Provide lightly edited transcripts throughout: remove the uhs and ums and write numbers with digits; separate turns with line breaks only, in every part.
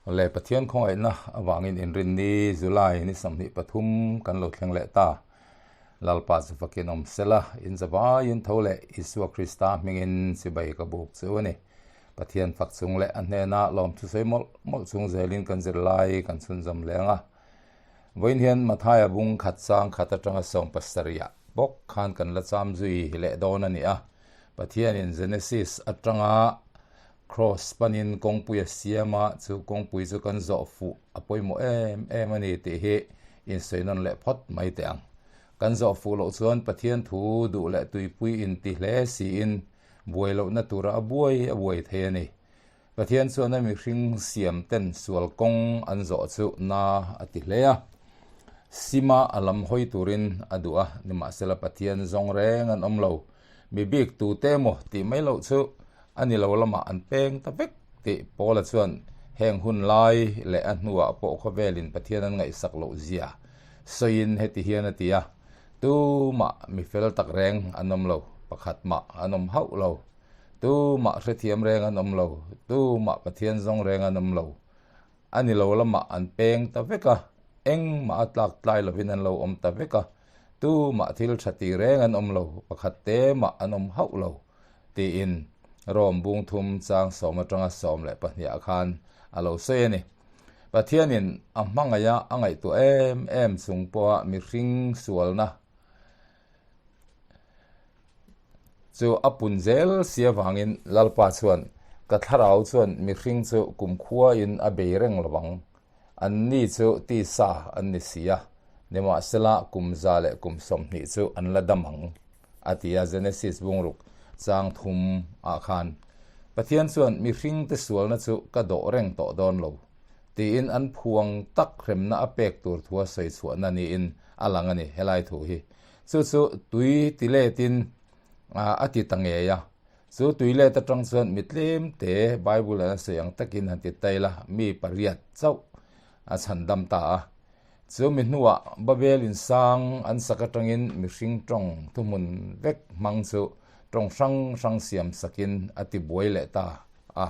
Le Pathian khawngaihna avangin inrinni July ni 23 kan lo thleng leh ta. Lalpa chu fakin awm sela, in zavaiin tho leh Isua Krista hmingin chibai ka buk chu a ni. Pathian fak chung leh a hnena lawmthu sawi mawlh mawlh chung zelin kan zirlai kan chhunzawm leng a. Vawiin hian Mathaia bung khat chang khat atanga 70 ah bawk khan kan la cham zui leh dawn a ni a. Pathianin Genesis atanga Kraws panin kawngpui a siam a, chu kawngpui chu kan zawh fuh a pawimawh em em a ni tih hi insawi nawn leh phawt mai teh ang. Kan zawh fuh loh chuan Pathian thu duh leh tuipui inti hle siin buai lohna tura a buai a buai thei a ni. Pathian chuan a mihring siam ten sual kawng an zawh chu na a ti hle a. Sima a lam hawi turin a duh a, nimahsela Pathian zawng reng an awm lo. Mi bik tute emaw tih mai loh chu a ni lo lamah an peng ta vek tih Paula chuan heng hun lai leh a hnuah pawh khawvelin Pathian an ngaihsak loh zia sawiin heti hian a ti a, Tumah mi fel tak reng an awm lo, pakhat mah an awm hauh lo. Tumah hrethiam reng an awm lo, tumah Pathian zawng reng an awm lo. A ni lo lamah an peng ta vek a, engmah a tlak tlai lovin an lo awm ta vek a, tumah thil tha ti reng an awm lo, pakhat te mah an awm hauh lo, tiin Rom bung thum chang sawm atanga 12 ah khan a lo sawi a ni. Pathianin a hmangaih a, a ngaihtuah em em chung pawha mihring sualna chu a pun zel si avangin Lalpa chuan, Ka thlarau chuan mihring chu kumkhuain a bei reng lo ang, anni chu tisa an ni si a, nimahsela kum 120 chu an la dam ang, a ti a, Genesis bungruk chang thum ah khan. Pathian chuan mihringte sualna chu ka dawh reng tawh dawn lo, tiin an phuang tak hremna a pek tur thua sawi chhuahna niin a lang a ni helai thu hi. Chu chu tui ti letin a ti ta ngei a. Chu tui let atang chuan mi tlem te Bible an sawi ang takin han ti tail a, mi pariat chauh a chhan dam ta a. Chu mi hnuah Babel in sang an sak atangin mihring tawng thuhmun vek hmang chu tawng hrang hrang siam sakin a ti buai leh ta a.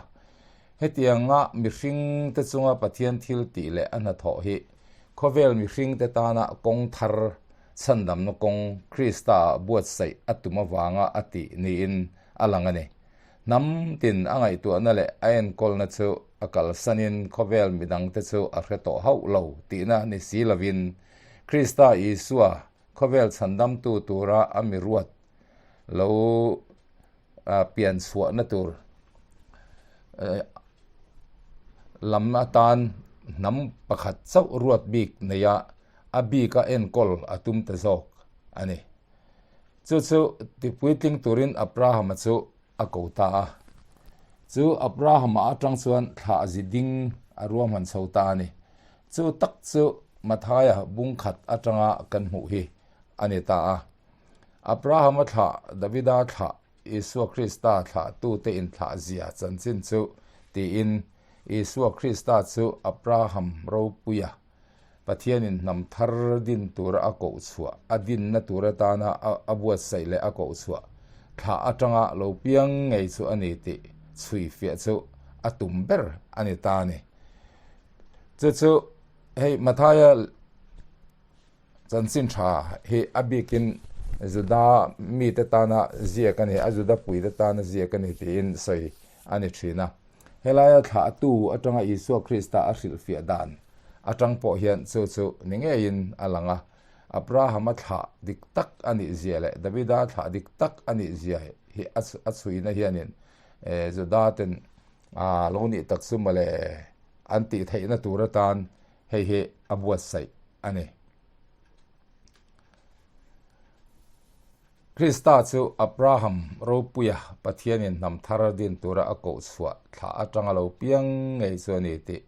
Hetianga mihring te chunga Pathian thil tih leh a hnathawh hi khawvel mihring te tana kawng thar chhandamna kawng Krista ah buatsaih a tum avanga a tih niin a lang a ni. Hnam tin a ngaihtuahna leh a enkawlna chu a kalsanin khawvel midangte chu a hre tawh hauh lo tihna ni si lovin Krista Isua khawvel chhandamtu tura a mi ruat lo pian chhuahna tur lam atan hnam pakhat chauh ruat bik neia a bika enkawl a tum ta zawk a ni. Chu chu tipuitling turin Abrahama chu a ko ta a. Chu Abrahama atang chuan thlah zi ding a ruahman chho ta a ni. Chu tak chu Mathaia bung khat atanga kan hmuh hi a ni ta a. Abrahama thlah, Davida thlah, Isua Krista thlahtute inthlah zia chanchin chu tiin Isua Krista chu Abraham ropuia Pathianin hnam thar din tura a koh chhuah, a dinna tur atana a buatsaih leh a koh chhuah thlah atanga lo piang ngei chu a ni tih chhui fiah chu a tum ber a ni ta a ni. Chu chu hei Mathaia chanchin tha hi a bikin Juda mite tana ziak a ni, a Juda puite tana ziak a ni tiin sawi a ni thin a. Helaia thlahtu atanga Isua Krista a hrilhfiah dan atang pawh hian chu chu ni ngeiin a lang a. Abrahama thlah dik tak a nih zia leh Davida thlah dik tak a nih zia hi a chhuina hianin Juda ten lo nih tak chu mawle an tih theihna tur atan hei hi a buatsaih a ni. Krista chu Abraham ropuia Pathianin hnam thar din tura a koh chhuah thlah atanga lo piang ngei chu a ni tih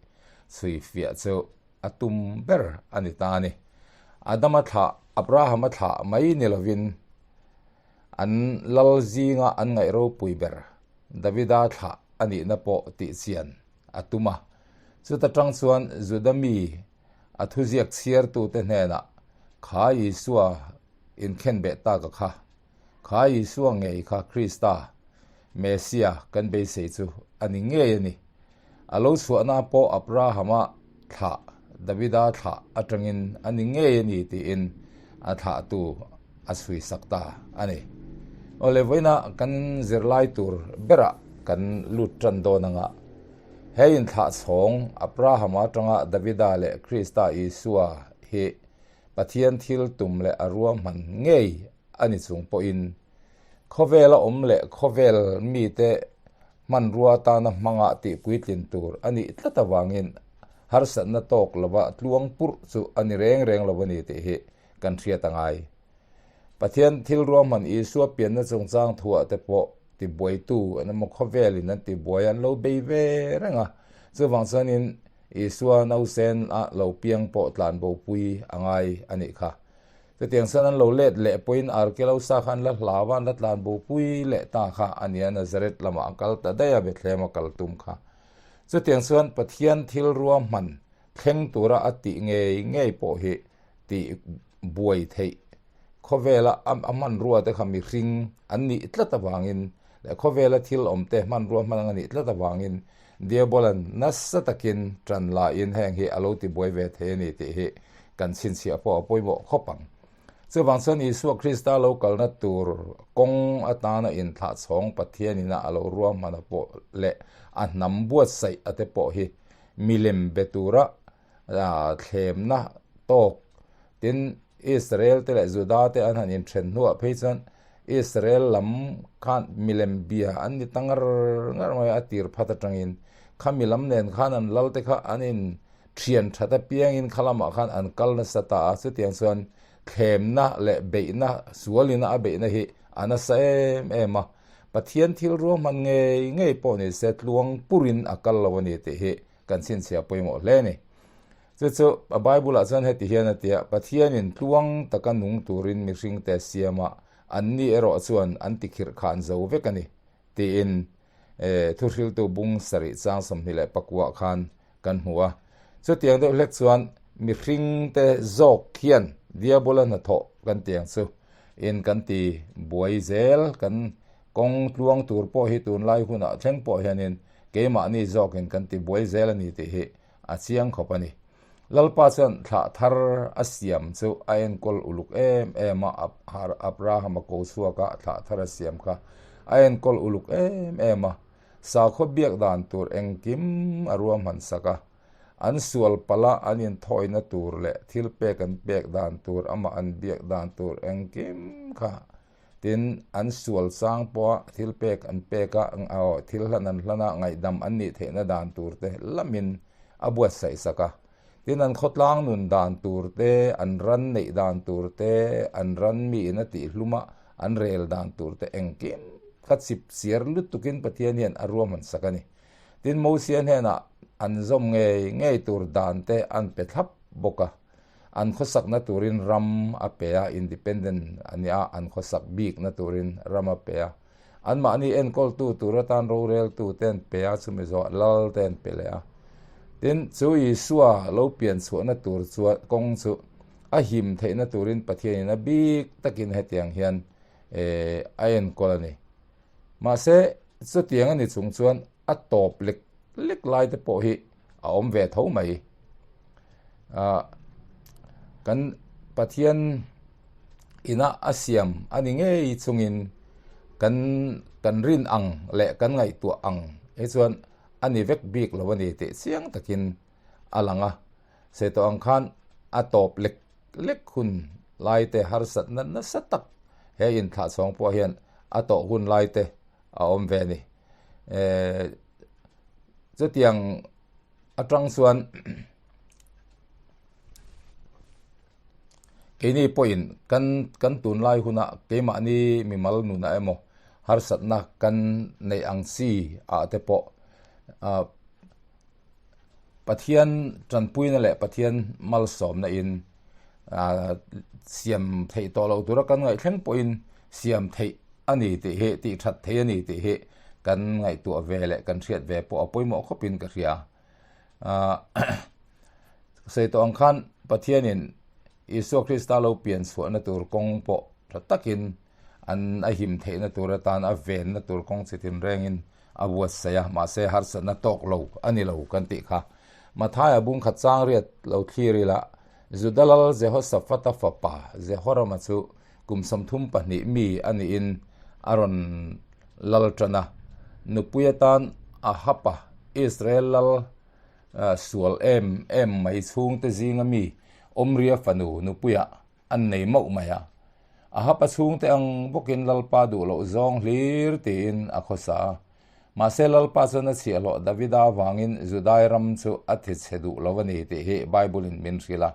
chhui fiah chu a tum ber a ni ta a ni. Adama thlah, Abrahama thlah mai ni lovin an lal zinga an ngaih ropui ber Davida thlah a nihna pawh tih chian a tum a. Chuta tang chuan Juda mi a thuziak chhiartute hnenah kha Isua inkhenbeh tak a kha. Kha Isua ngei kha Krista, Messia kan beisei chu a ni ngei a ni. A lo chhuahna pawh Abrahama thlah, Davida thlah atangin a ni ngei a ni tiin a thlahtu a chhui sak ta a ni. Awle vawiina kan zirlai tur berah kan lut tan dawn anga he inthlah chhawng Abrahama atanga Davida leh Krista Isua hi Pathian thil tum leh a ruahman ngei a ni chung pawhin khawvela awm leh khawvel mite hmanrua atana hmanga tih puitlin tur a nih tlat avangin harsatna tawk lova tluang purh chu a ni reng reng lo a ni tih hi kan hriat a ngai. Pathian thil ruahman Isua pianna chungchang thuah te pawh tibuaitu an emaw khawvelin an tibuai an lo bei ve reng a, chuvang chuanin Isua nausen a lo piang pawh tlanbopui a ngai a nih kha. Chutiang chuan an lo let leh pawhin Arkelosa kha an la hlau a, an la tlan bopui leh ta kha a nia, Nazareth lamah an kal ta daih a, Bethlehem a kal tum kha. Chutiang chuan Pathian thil ruahman thleng tura a tih ngei ngei pawh hi tih buai theih khawvela a hmanrua te kha mihring an nih tlat avangin leh khawvela thil awm te hmanrua hman a nih tlat avangin Diabolan nasa takin ṭan laiin heng hi a lo ti buai ve thei a ni tih hi kan chhinchhiah pawh a pawimawh khawp ang. Chuvang chuan Isua Krista lo kalna tur kawng atana inthlah chhawng Pathianina a lo ruahman a pawh leh a hnam buatsaih a te pawh hi milem be tura thlemna tawk tin Israel te leh Juda te an han inthen hnuah phei chuan Israel lam khan milem bia an ni ta ngar ngar mai a, a tir phat atangin khami lam nen khan an lal te kha an in thian that apiangin kha lamah khan an kal nasa ta a, chutiang chuan thlemna leh beihna sualina a beihna hi a nasa em em a, Pathian thil ruahman ngei ngei pawh ni se tluang purin a kal lo a ni tih hi kan chhinchhiah pawimawh hle a ni. Chu chu a Bible-ah chuan heti hian a ti a, Pathianin tluang taka nung turin mihringte a siam a, anni erawh chuan an tikhirh khan zo vek a ni, tiin Thuhriltu bung sarih chang 24 ah khan kan hmu a. Chutiang deuh hlek chuan mihringte zawk hian Diabola hnathawh kan ti ang chu in kan ti buai zel, kan kawng tluang tur pawh hi tunlai hunah thleng pawh hianin Keimahni zawkin kan ti buai zel a ni tih hi a chiang khawp a ni. Lalpa chuan thlah thar a siam chu a enkawl uluk em em a, Abraham a ko chhuak a, thlah thar a siam kha a enkawl uluk em em a, sakhaw biak dan tur engkim a ruahman sak a, an sual palh a an inthawina tur leh thil pek an pek dan tur, amah an biak dan tur engkim kha Tin, an sual chang pawha thil pek an pek a, thil hlan an hlan a, ngaihdam an nih theihna dan tur te lamin a buatsaih sak a. Tin, an khawtlang nun dan tur te, an ran neih dan tur te, an ran miin a tihhlum a, an rel dan tur te engkim kha chip chiar lutukin Pathian hian a ruahman sak a ni. Tin, Mosia hnenah an zawm ngei ngei tur dan te an pe thlap bawk a. An khawsakna turin ram a pe a, independent a nia, an khawsak bikna turin ram a pe a. Anmahni enkawltu tur atan roreltu te an pe a, chumi zawh lal te an pe leh a. Tin, chu Isua lo pian chhuahna tur chuan kawng chu a him theihna turin Pathianin a bik takin hetiang hian a enkawl a ni. Mahse, chutiang a ni chung chuan a tawp lek lek lai te pawh hi a awm ve tho mai. Ah kan Pathian ina a siam a ni ngei chungin kan kan rin ang leh kan ngaihtuah ang hi chuan a ni vek bik lo a ni tih chiang takin a lang a. Sawi tawh ang khan a tawp lek lek hun lai te harsatna nasa tak he inthlah chhawng pawh hian a tawh hun lai te a awm ve a ni. Eh chutiang atang chuan keini pawhin kan kan tunlai hunah keimahni mimal nunah emaw harsatna kan neih ang chi ah te pawh ah Pathian tanpuina leh Pathian malsawmna in ah siam theih tawh loh tura kan ngaih thleng pawhin siam theih a ni tih hi tih that theih a ni tih hi kan ngaihtuah ve leh kan hriat ve pawh a pawimawh khawpin ka hria. Ah sawi tawh ang khan Pathianin Isua Krista lo pian chhuahna tur kawng pawh tha takin an a him theihna tur atan a venna tur kawng chi tinrengin. a buatsaih a, mahse harsatna tawk lo a ni lo kan tih kha. Mathaia bung khat chang riat lo thlir ila, Juda lal Jehoshaphat-a fapa Jehorama chu kum 32 mi a niin a rawn lal tan a, nupui atan Ahab-a Israel lal sual em em mai chhungte zinga mi Omria fanu nupuiah an nei mauh mai a. Ahab-a chhungte ang bawkin Lalpa duh loh zawng hlir tiin a khawsa a. Mahse Lalpa chuan a chhiahhlawh Davida avangin Judai ram chu a thi chhe duh lo a ni tih hi Bible-in min hrilh a.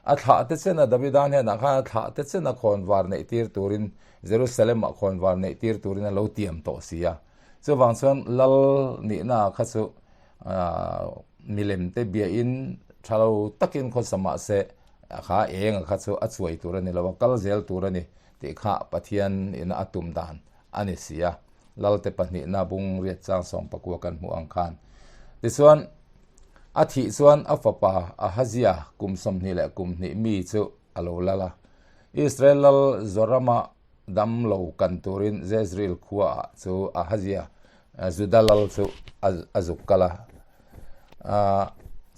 A thlah te chena Davida hnenah khan a thlah te chena khawnvar neih tir turin Jerusalem-ah khawnvar neih tir turin a lo tiam tawh si a. Chuvang chuan Lal nihna kha chu milem te biahin tha lo takin khawsa mahse kha enga kha chu a chuai tur a ni lo a, kal zel tur a ni tih kha Pathian ina a tum dan a ni si a. Lalte pahnihna bung riat chang 19 kan hmuh ang khan. Tichuan, a thih chuan a fapa Ahazia kum 21 mi chu a lo lal a. Israel lal Zorama dam lo kan turin Jezreel khuaah chu Ahazia Juda lal chu a zuk kal a.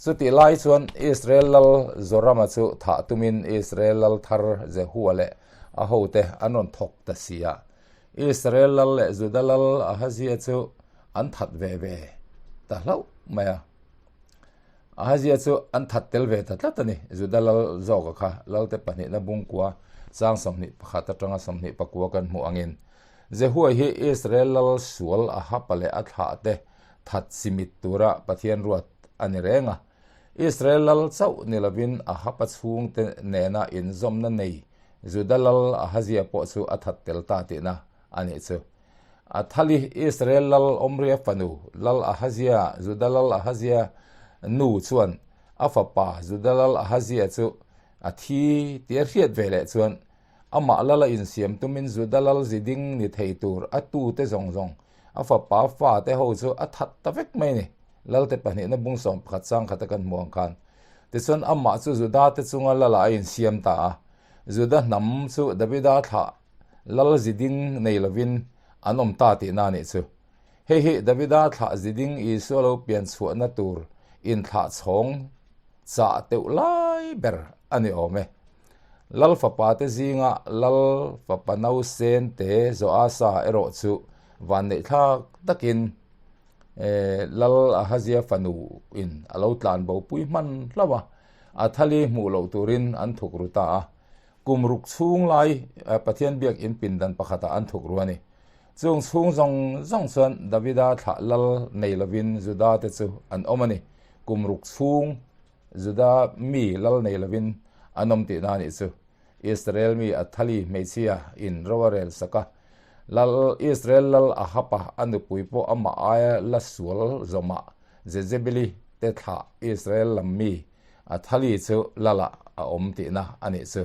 Chutih lai chuan Israel lal Zorama chu thah tumin Israel lal thar Jehua leh a hote an rawn thawk ta si a. Israel lal leh Juda lal Ahazia chu an that ve ve ta hlauh mai a. Ahazia chu an that tel ve ta tlat a ni. Juda lal zawka kha lalte pahnihna bungkua chang 21 atanga 29 kan hmuh angin Jehua hi Israel lal sual Ahaba leh a thlahte that chimit tura Pathian ruat a ni reng a. Israel lal chauh ni lovin Ahaba chhungte nena inzawmna nei Juda lal Ahazia pawh chu a that tel ta tihna a nih chu. A thali Israel lal Omria fanu lal Ahazia, Juda lal Ahazia nu chuan a fapa Juda lal Ahazia chu a thi tih a hriat ve leh chuan amah lala insiam tumin Juda lal ziding ni thei tur a tute zawng zawng a fapa fate ho chu a that ta vek mai a ni. Lalte pahnihna bung 11 chang khata kan hmuh ang khan. Tichuan amah chu Juda te chunga lalah a insiam ta a. Juda hnam chu Davida thlah lal ziding nei lovin an awm ta tihna a nih chu. Hei hi Davida thlah ziding Isua lo pian chhuahna tur inthlah chhawng chah teuh lai ber a ni awm e. Lal fapa te zinga lal fapa nausen te Joasa erawh chu vanneih thlak takin Lal Ahazia fanu in a lo tlan bo pui hman hlauh a, a thali hmuh loh turin an thuk ru ta a. Kum ruk chhung lai Pathian biak in pindan pakhatah an thuk ru a ni. Chung chhung zawng zawng chuan Davida thlah lal nei lovin Juda te chu an awm a ni. Kum ruk chhung Juda mi lal nei lovin an awm tihna a nih chu. Israel mi Athali hmeichhia in ro a rel sak a. Lal Israel lal Ahab-a a nupui pawh amah aia la sual zawmah Jezebeli te thlah Israel lam mi Athali chu lalah a awm tihna a nih chu.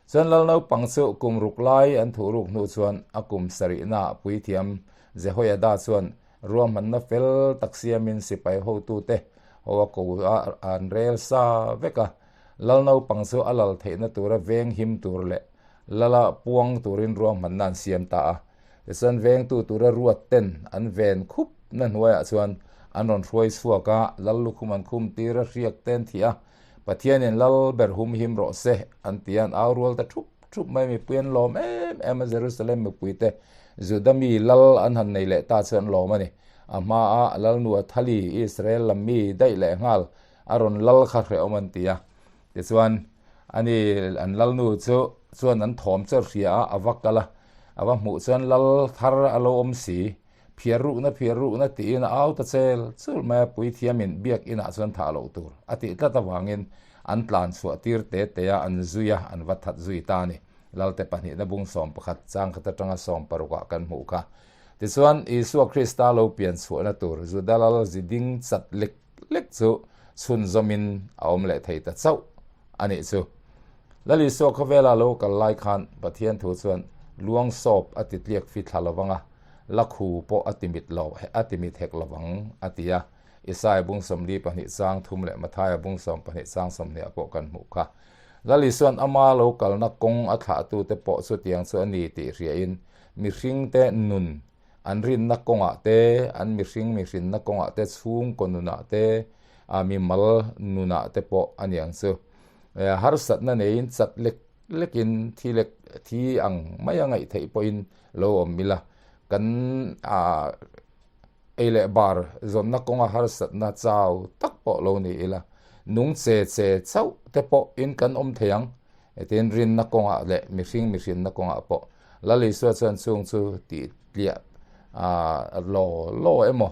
Chuan lal naupang chu kum ruk lai an thuh ruk hnu chuan a kum sarihnaah puithiam Jehoiada chuan ruahmanna fel tak siamin sipai hotute ho a ko a an rel sa vek a. Lal naupang chu a lal theihna tura veng him tur leh lala puang turin ruahmanna an siam ta a. Tichuan vengtu tura ruat ten an ven khup na hnuaiah chuan an rawn hruai chhuak a, lal lukhum an khum tir a, hriak te an thih a, Pathianin lal ber hum him rawh se an ti a, an au rual ta thup thup mai, mipui an lawm em em a, Jerusalem mipuite Juda mi lal an han nei leh ta chu an lawm a ni. A hmaa lalnu Athali Israel lam mi daih leh nghal a rawn lal kha hrehawm an ti a. Tichuan, ani an lalnu chu chuan an thawm chu a hria a, a va kal a, a va hmuh chuan lal thar a lo awm si, phiar rukna phiar rukna tiin a au ta chel chul mai a, puithiamin biak inah chuan thah loh tur a tih tlat avangin an tlan chhuah tir te te a, an zui a, an va that zui ta a ni. Lalte pahnihna bung 11 chang khat atanga 16 ah kan hmuh kha. Tichuan, Isua Krista lo pian chhuahna tur Juda lal ziding chat lek lek chu chhunzawmin a awm leh thei ta chauh a nih chu. Lal Isua khawvela lo kal lai khan Pathian thu chuan luang sawp a ti tliak fi thla lovang a, la khu pawh a ti mit lo a ti mit hek lovang a ti a. Isaia bung 42 chang thum leh Mathaia bung 12 chang 20 ah pawh kan hmuh kha. Lal Isua'n ama lo kalna kawng a thlahtute pawh chutiang chu a ni tih hriain mihringte nun. An rinna kawngah te, an mihring mihrinna kawngah te, chhungkaw nunah te, a mimal nunah te pawh a ni ang chu. Harsatna neiin chat lek lekin thi lek thi ang mai a ngaih theih pawhin lo awm ila, kan ei leh bar zawnna kawnga harsatna chau tak pawh lo ni ila, nung che che chauh te pawhin kan awm thei ang. Tin, rinna kawngah leh mihring mihrinna kawngah pawh Lal Isua chuan chung chu tih tliah law law emaw,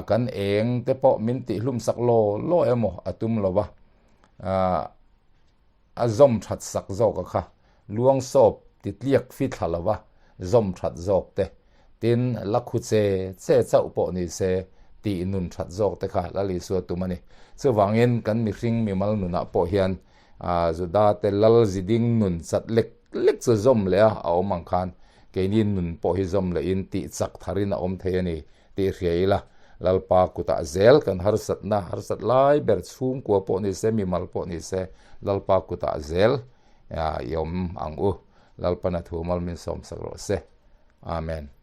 kan eng te pawh min tihhlum sak law law emaw a tum lo va, a zawm that sak zawk a kha, luang sawp ti tliak fi thla lo va zawm that zawk te, tin la khu che che chauh pawh ni se tih nun that zawk te kha Lal Isua tum a ni. Chuvangin kan mihring mimal nunah pawh hian Juda te lal ziding nun chat lek lek chu zawm leh a a awm ang khan keini nun pawh hi zawm lehin tih chak tharin a awm thei a ni tih hria ila, Lalpa kutah zel kan harsatna, harsat lai ber chhungkua pawh ni se, mimal pawh ni se, Lalpa kutah zel i awm ang u. Lalpana thu mal min sawmsak rawh se. Amen.